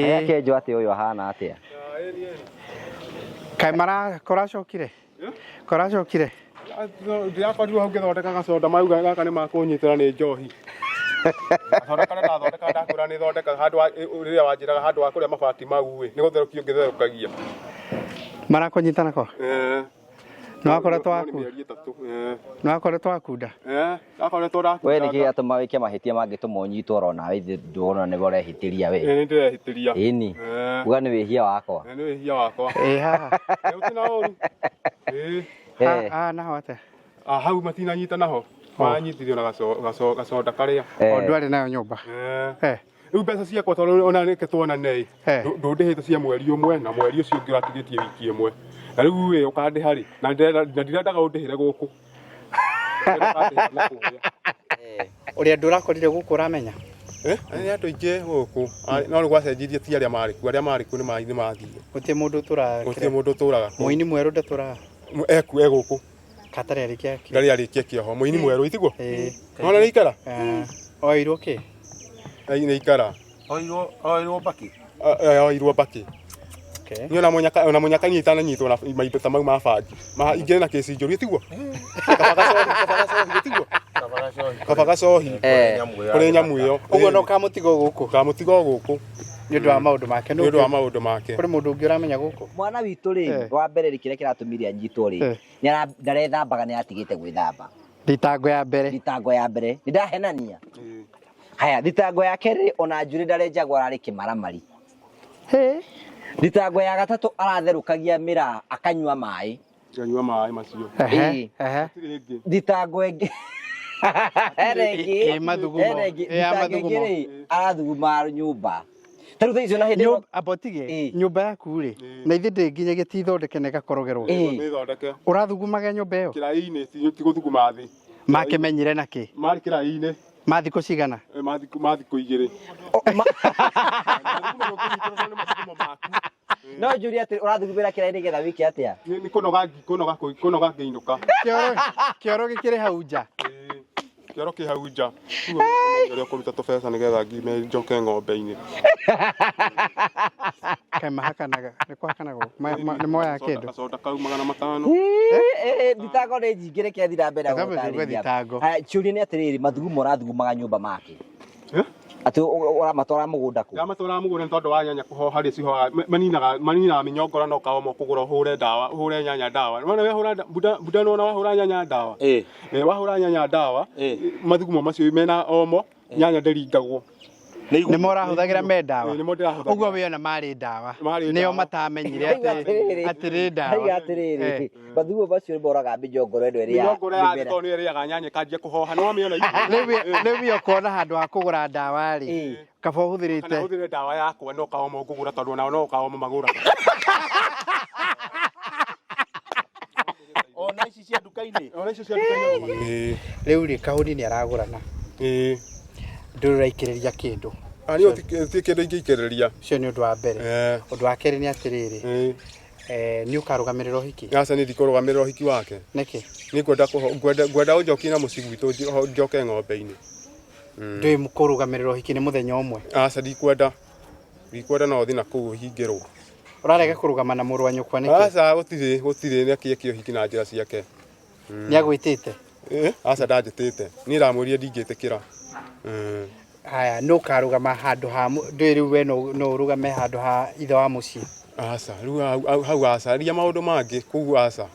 Akenjwo atĩ ũyũ ahana atĩa? Kaĩ mara koracokire? Koracokire? Ndĩrakorirwo hau ngĩthondeka gacoda mauga gaka nĩ makũnyitĩra nĩ njohi. Gacoda karĩa ndathondeka ndakwĩra nĩ thondeka handũ ha rĩrĩa wanjĩraga handũ ha kũrĩa mabati mau ĩ nĩ gũtherũkio ngĩtherũkagia. Marakũnyita nako? Eh. Nĩwakoretwo Nĩ waku? mĩeri 3. Eh. Nĩwakoretwo wakunda? Eh. Ndakoretwo ndakunda. We nĩkĩ gĩatũma wĩke mahĩtia mangĩtũma ũnyitwo oro nawe ithe ndũrona nĩwe ũrehĩtĩria we. Ĩ nĩ ndĩrehĩtĩria. Ĩni. Eh. Uga nĩ wĩhia wakwa. Ĩ nĩ wĩhia wakwa. Ĩ haha. Ĩ gũtirĩ na ũru. Ĩ. Eh. Haha naho atĩa? Ah, hau matinanyita naho. Manyitithio na gacoda karĩa. O ndwarĩ nayo nyũmba. Eh. Eh. Rĩu mbeca ciakwa tondũ ona reke tuonane ĩ Eh. ndũndĩhĩte cia mweri ũmwe na mweri ũcio ũngĩ ũratigĩtie wiki ĩmwe na rĩu ĩ ũkandĩha rĩ na ndirendaga ũndĩhĩre gũkũ. Ndĩrenda ũkandĩhĩra na kũrĩa. Ũrĩa andũ ũrakorire gũkũ ũramenya? Eh, nĩ andũ aingĩ gũkũ no rĩu gwacenjirie ti arĩa marĩ kuo, arĩa marĩ kuo nĩ mathire. Gũtirĩ mũndũ ũtũraga. Gũtirĩ mũndũ ũtũraga kũu. Mũini mwerũ ndatũraga? Ekuo e gũkũ. Katarĩ arĩkia kĩoho. Ndarĩ arĩkia kĩoho. Mũini mwerũ itiguo? Ĩĩ. Nĩwona nĩ ikara? Oirwo kĩ? Nĩ ikara. Oirwo oirwo mbakĩ. Oirwo mbakĩ. Okay. Niĩ ona mũnyaka ona mũnyaka niĩ itananyitwo na maindo ta mau ma bangi. Ma ingĩrĩ na kĩci njũru tiguo? Kaba gacohi, kaba gacohi tiguo? Kaba gacohi. Kũrĩ nyamũ ĩyo. Ũguo no kamũtigo gũkũ. Kamũtigo gũkũ. Nĩ ũndũ wa maũndũ make. Nĩ ũndũ wa maũndũ make. Kũrĩ mũndũ ũngĩ ũramenya gũkũ? Mwana witũ rĩ, wa mbere rĩ kĩrĩa kĩratũmire anyitwo rĩ, ndarethambaga nĩ atigĩte gwĩthamba. Thitango ya mbere. Thitango ya mbere. Nĩ ndahenania. Haya, thitango ya kerĩ ona njuĩrĩ ndarenjagwo ararĩ kĩmaramari. Thitango ya gatatũ aratherũkagia mĩraa akanyua maĩ. Akanyua maĩ macio. Ehe, Thitango ĩngĩ hena ĩngĩ Ĩ mathugumo. hena ĩngĩ Ĩ ya thitango ĩngĩ mathugumo. rĩ arathuguma nyũmba. Ta rĩu thaa icio na hĩndĩ ĩno Amba ũtige nyũmba yaku rĩ na ithe ndĩ nginyagia ti thondeke na ĩgakorogerwo. Nĩ thondeke. Ũrathugumaga nyũmba ĩyo? Kĩraĩ-inĩ ti gũthuguma thĩ. Makĩmenyire na kĩ? Marĩ kĩraĩ-inĩ. Ma thikũ cigana? Ma thikũ 2. No njũrie atĩ ũrathugumĩra kĩraĩ nĩgetha wĩke atĩa? Nĩ kũnoga kũnoga kũnoga ngĩinũka. Kĩoro gĩkĩrĩ hau nja. Kĩoro kĩ hau nja. Rĩu ũrĩa ũkũruta tũbeca nĩgetha ngime njoke ng'ombe-inĩ. Kaĩ mahakanaga, nĩ kũhakanagwo. Nĩ moyaga kĩndũ. Gacoda kau 500. Thitango nĩ nyingĩ reke thiĩ na mbere na Reke tũigue gũtarĩria. thitango. Haya, kĩũria nĩ atĩrĩrĩ, mathugumo ũrathugumaga nyũmba make? Atĩ ũramatwara mũgũnda kũ? Ndamatwara mũgũnda nĩ tondũ wa nyanya kũhoha rĩ cihohaga maninaga maninaga mĩnyongora na ũkaoma kũgũra ũhũre ndawa ũhũre nyanya ndawa. Nĩwona wehũra mbunda mbunda nĩwona wahũra nyanya ndawa. Wahũra nyanya ndawa mathugumo macio mena omo nyanya ndĩringagwo. Nĩ mo ũrahũthagĩra me ndawa? Nĩmo ndĩrahũthagĩra. Ũguo wĩona marĩ ndawa. Marĩ Nĩo ndawa. matamenyire atĩ atĩrĩ ndawa. Ndauga atĩrĩrĩ, mathugumo macio nĩ moraga mĩnyongoro ĩno ĩrĩa Mĩnyongoro ya thĩ tondũ nĩ ĩrĩaga nyanya ĩkanjia kũhoha nĩ wamĩona Rĩu we ũkona handũ ha kũgũra ndawa rĩ, kaba ũhũthĩrĩte. Kana hũthĩre ndawa yakwa no kaomo ngũgũra tondũ onao no kaomo magũraga. Ona ici cia nduka-inĩ. Ona ici cia nduka-inĩ. Rĩu rĩ kahũni nĩ aragũrana. Ndũrĩ ũraikĩrĩria kĩndũ. Niĩ ti kĩndũ ingĩikĩrĩria. Ũcio nĩ ũndũ wa mbere. Ũndũ wa kerĩ nĩ atĩrĩrĩ, nĩ ũkarũgamĩrĩra ũhiki? Aca niĩ ndikũrũgamĩrĩra ũhiki wake. Nĩkĩ? Niĩ ngwenda ngwenda ngwenda ũnjokie na mũciĩ gwitũ njoke ng'ombe-inĩ. Ndũĩ kũrũgamĩrĩra ũhiki nĩ mũthenya ũmwe? Aca ndikwenda. Ndikwenda no ũthiĩ na kũu ũhingĩrwo. Ũrarega kũrũgama na mũrũ wa nyũkwa nĩkĩ? Aca gũtirĩ gũtirĩ nĩ akĩeke ũhiki na njĩra ciake. Nĩ agwĩtĩte? Aca ndanjĩtĩte. Niĩ ndamwĩrire ndingĩtĩkĩra. Haya, nũ ũkarũgama handũ ha ndũĩ rĩu we no ũrũgame handũ ha ithe wa mũciĩ? Aca, rĩu hau aca, ria maũndũ mangĩ kũu aca.